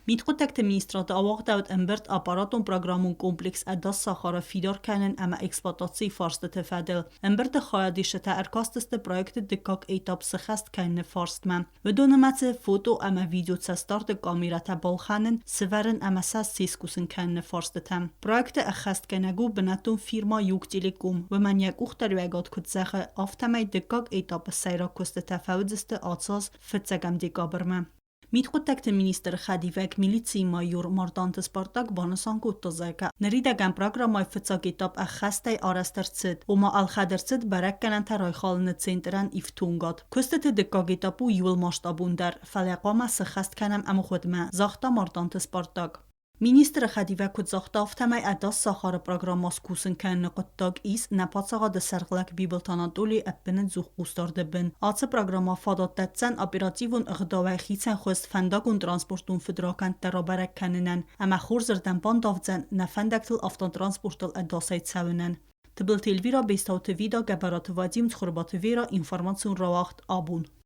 Мидхъуыддӕгты министрады ауагъдӕуыд ӕмбырд аппаратон-программон комплекс Ӕдас сахары фидар кӕнын ӕмӕ эксплуатацийы фарстыты фӕдыл. Ӕмбырды хайадисджытӕ ӕркастысты проекты дыккаг этап сыххӕст кӕныны фарстмӕ. Уыдон нымӕцы фото ӕмӕ видеоцӕстдарды камерӕтӕ балхӕнын, сывӕрын ӕмӕ сӕ сискусын кӕныны фарстытӕм. Проекты ӕххӕстгӕнӕг у бынӕттон фирма Югтелеком. Уымӕн йӕ къухдариуӕгад куыд зӕгъы, афтӕмӕй дыккаг этапы сӕйраг куыстытӕ фӕуыдзысты ацы аз фыццӕгӕм декабрмӕ. Мидхъуыддӕгты министры хӕдивӕг милицийы майор Марданты Спартак банысан кодта, зӕгъгӕ, ныридӕгӕн программӕйы фыццаг этап ӕххӕстӕй арӕзт ӕрцыд, ома ӕлхӕд ӕрцыд бӕрӕггӕнӕнтӕ райхалыны центрӕн ифтонгад. Куыстыты дыккаг этап у иууыл масштабондӕр, фӕлӕ хъуамӕ сыххӕст кӕнӕм ӕмгъуыдмӕ, загъта Марданты Спартак. Министры хӕдивӕг куыд загъта, афтӕмӕй ӕдас сахары программӕ скусын кӕныны хъуыддаг ис нӕ паддзахады сӕргълӕг Бибылты Анатолийы ӕппынӕдзух хъусдарды бын. Ацы программӕ фадат дӕтдзӕн оперативон ӕгъдауӕй хицӕнхуыз фӕндагон-транспортон фыдракӕндтӕ рабӕрӕг кӕнынӕн ӕмӕ хорзырдӕм бандавдзӕн нӕ фӕндӕгтыл автотранспортыл ӕдасӕй цӕуынӕн. Тыбылты Эльвира, Бестауты Вида, Гӕбӕраты Вадим, Цхуырбаты Вера, информацион рауагъд «Абон».